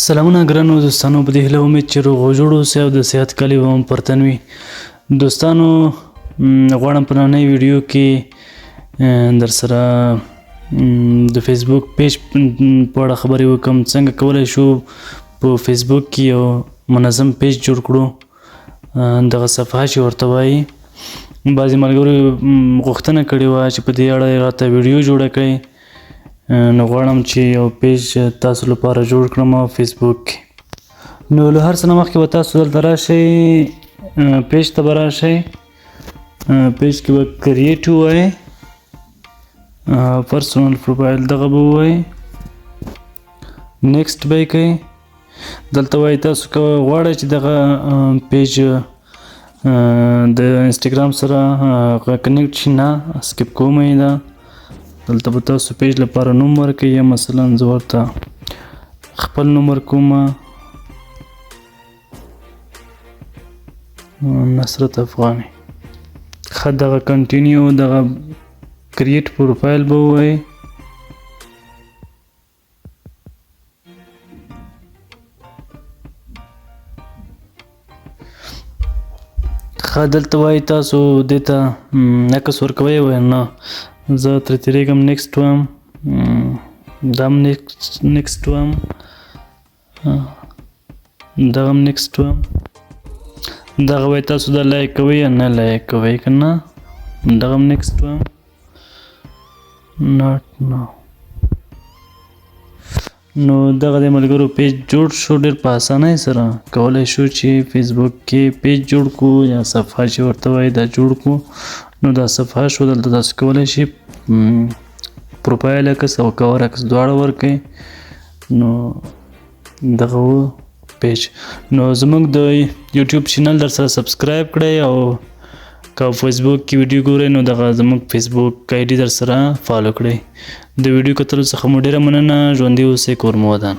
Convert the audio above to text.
سلامونه ګرانو دوستانو، په دې هیله امید چې روغ او جوړ اوسئ او د صحت کالي به هم پر تن وي. دوستانو، غواړم په نننۍ ویډیو کې در سره د فیسبوک پیج په اړه خبرې وکړم، څنګه کولی شو په فیسبوک کې یو منظم پیج جوړ کړو، دغه صفحه چې ورته وایي. بعضې ملګرو غوښتنه کړې وه چې په دې اړه راته ویډیو جوړه کړئ، نو غواړم چې یو پیج تاسو لپاره جوړ کړم فیسبوک کې. نو له هر څه نه مخکې به تاسو دلته راشئ، پیج ته به راشئ، پیج کې به create ووایئ، personal profile دغه به ووایئ، next به یې کوئ. دلته وایي تاسو که غواړئ چې دغه پیج د انسټاګرام سره connect شي، نه، skip کوم یې. ده دلته به تاسو پیج لپاره نوم ورکوئ، یا مثلا زه ورته خپل نوم ورکوم، نصرت افغاني. ښه، دغه continue، دغه create profile به ووایئ. ښه، دلته وایي تاسو دې ته عکس ورکوئ؟ وایي نه، زه ترې تېرېږم، next وایم، دا هم next وایم، دغه هم next وایم. دغه وایي تاسو دا like کوئ یا نه like کوئ؟ که نه، دغه هم next وایم، not now. نو دغه د ملګرو پیج جوړ شو. ډېر په اسانۍ سره کولی شو چې فیسبوک کې پیج جوړ کړو یا صفحه چې ورته وایي دا جوړ کړو. نو دا صفحه شو، دلته تاسو کولی شئ پروفایل عکس او کور عکس دواړه ورکړئ. نو دغه و پیج. نو زموږ د یوټیوب channel در سره subscribe کړئ، او که فیسبوک کې ویډیو ګورئ نو دغه زموږ فیسبوک ID در سره follow کړئ. د ویډیو کتلو څخه مو ډېره مننه. ژوندي اوسئ، کور مو ودان.